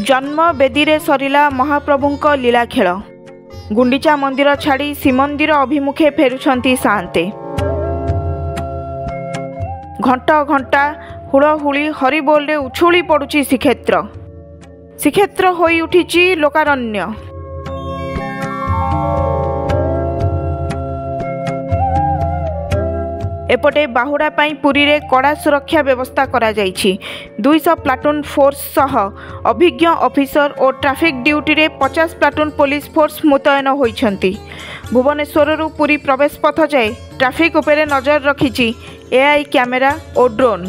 ଜନ୍ମବେଦୀରେ ସରିଲା ମହାପ୍ରଭୁଙ୍କ ଲୀଳାଖେଳ। ଗୁଣ୍ଡିଚା ମନ୍ଦିର ଛାଡ଼ି ଶ୍ରୀମନ୍ଦିର ଅଭିମୁଖେ ଫେରୁଛନ୍ତି ସାଆନ୍ତେ। ଘଣ୍ଟ ଘଣ୍ଟା, ହୁଳହୁଳି, ହରିବୋଲରେ ଉଛୁଳି ପଡ଼ୁଛି ଶ୍ରୀକ୍ଷେତ୍ର। ଶ୍ରୀକ୍ଷେତ୍ର ହୋଇଉଠିଛି ଲୋକାରଣ୍ୟ। ଏପଟେ ବାହୁଡ଼ା ପାଇଁ ପୁରୀରେ କଡ଼ା ସୁରକ୍ଷା ବ୍ୟବସ୍ଥା କରାଯାଇଛି। 200 ପ୍ଲାଟୁନ୍ ଫୋର୍ସ ସହ ଅଭିଜ୍ଞ ଅଫିସର ଓ ଟ୍ରାଫିକ୍ ଡ୍ୟୁଟିରେ 50 ପ୍ଲାଟୁନ୍ ପୋଲିସ ଫୋର୍ସ ମୁତୟନ ହୋଇଛନ୍ତି। ଭୁବନେଶ୍ୱରରୁ ପୁରୀ ପ୍ରବେଶ ପଥ ଯାଏ ଟ୍ରାଫିକ୍ ଉପରେ ନଜର ରଖିଛି ଏଆଇ କ୍ୟାମେରା ଓ ଡ୍ରୋନ୍।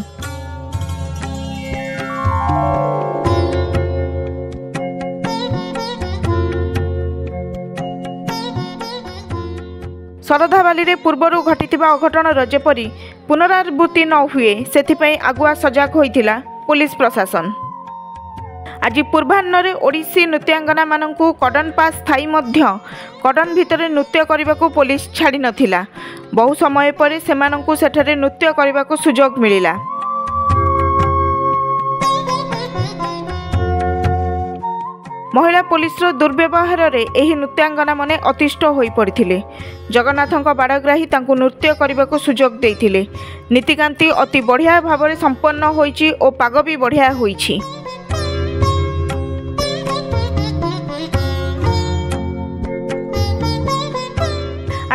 ଶରଧାବାଲିରେ ପୂର୍ବରୁ ଘଟିଥିବା ଅଘଟଣର ଯେପରି ପୁନରାବୃତ୍ତି ନ ହୁଏ, ସେଥିପାଇଁ ଆଗୁଆ ସଜାଗ ହୋଇଥିଲା ପୋଲିସ ପ୍ରଶାସନ। ଆଜି ପୂର୍ବାହ୍ନରେ ଓଡ଼ିଶୀ ନୃତ୍ୟାଙ୍ଗନାମାନଙ୍କୁ କର୍ଡନ୍ ପାସ୍ ଥାଇ ମଧ୍ୟ କର୍ଡନ୍ ଭିତରେ ନୃତ୍ୟ କରିବାକୁ ପୋଲିସ ଛାଡ଼ିନଥିଲା। ବହୁ ସମୟ ପରେ ସେମାନଙ୍କୁ ସେଠାରେ ନୃତ୍ୟ କରିବାକୁ ସୁଯୋଗ ମିଳିଲା। ମହିଳା ପୋଲିସର ଦୁର୍ବ୍ୟବହାରରେ ଏହି ନୃତ୍ୟାଙ୍ଗନାମାନେ ଅତିଷ୍ଠ ହୋଇପଡ଼ିଥିଲେ। ଜଗନ୍ନାଥଙ୍କ ବାଡ଼ଗ୍ରାହୀ ତାଙ୍କୁ ନୃତ୍ୟ କରିବାକୁ ସୁଯୋଗ ଦେଇଥିଲେ। ନୀତିକାନ୍ତି ଅତି ବଢ଼ିଆ ଭାବରେ ସମ୍ପନ୍ନ ହୋଇଛି ଓ ପାଗ ବି ବଢ଼ିଆ ହୋଇଛି।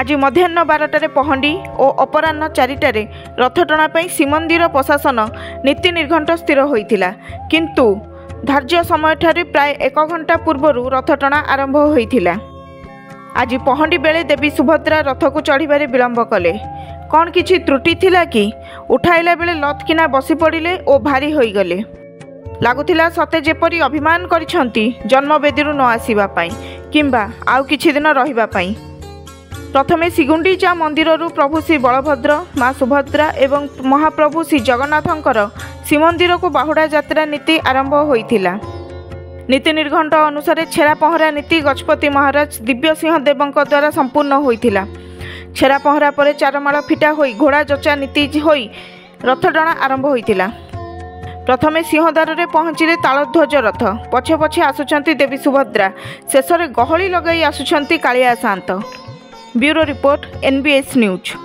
ଆଜି ମଧ୍ୟାହ୍ନ 12ଟାରେ ପହଣ୍ଡି ଓ ଅପରାହ୍ନ 4ଟାରେ ରଥଟଣା ପାଇଁ ଶ୍ରୀମନ୍ଦିର ପ୍ରଶାସନ ନୀତି ନିର୍ଘଣ୍ଟ ସ୍ଥିର ହୋଇଥିଲା। କିନ୍ତୁ ଧାର୍ଯ୍ୟ ସମୟଠାରୁ ପ୍ରାୟ 1 ଘଣ୍ଟା ପୂର୍ବରୁ ରଥଟଣା ଆରମ୍ଭ ହୋଇଥିଲା। ଆଜି ପହଣ୍ଡି ବେଳେ ଦେବୀ ସୁଭଦ୍ରା ରଥକୁ ଚଢ଼ିବାରେ ବିଳମ୍ବ କଲେ। କ'ଣ କିଛି ତ୍ରୁଟି ଥିଲା କି? ଉଠାଇଲା ବେଳେ ଲଥକିନା ବସି ପଡ଼ିଲେ ଓ ଭାରି ହୋଇଗଲେ। ଲାଗୁଥିଲା ସତେ ଯେପରି ଅଭିମାନ କରିଛନ୍ତି ଜନ୍ମବେଦୀରୁ ନ ଆସିବା ପାଇଁ କିମ୍ବା ଆଉ କିଛି ଦିନ ରହିବା ପାଇଁ। ପ୍ରଥମେ ଶ୍ରୀଗୁଣ୍ଡିଚା ମନ୍ଦିରରୁ ପ୍ରଭୁ ଶ୍ରୀ ବଳଭଦ୍ର, ମା ସୁଭଦ୍ରା ଏବଂ ମହାପ୍ରଭୁ ଶ୍ରୀ ଜଗନ୍ନାଥଙ୍କର ଶ୍ରୀମନ୍ଦିରକୁ ବାହୁଡ଼ା ଯାତ୍ରା ନୀତି ଆରମ୍ଭ ହୋଇଥିଲା। ନୀତି ନିର୍ଘଣ୍ଟ ଅନୁସାରେ ଛେରା ପହଁରା ନୀତି ଗଜପତି ମହାରାଜ ଦିବ୍ୟସିଂହ ଦେବଙ୍କ ଦ୍ୱାରା ସମ୍ପୂର୍ଣ୍ଣ ହୋଇଥିଲା। ଛେରା ପହଁରା ପରେ ଚାରମାଳ ଫିଟା ହୋଇ ଘୋଡ଼ା ଯଚା ନୀତି ହୋଇ ରଥଟଣା ଆରମ୍ଭ ହୋଇଥିଲା। ପ୍ରଥମେ ସିଂହଦ୍ୱାରରେ ପହଞ୍ଚିଲେ ତାଳଧ୍ୱଜ ରଥ, ପଛେ ପଛେ ଆସୁଛନ୍ତି ଦେବୀ ସୁଭଦ୍ରା, ଶେଷରେ ଗହଳି ଲଗାଇ ଆସୁଛନ୍ତି କାଳିଆ ସାଆନ୍ତ। Bureau report, NBS news.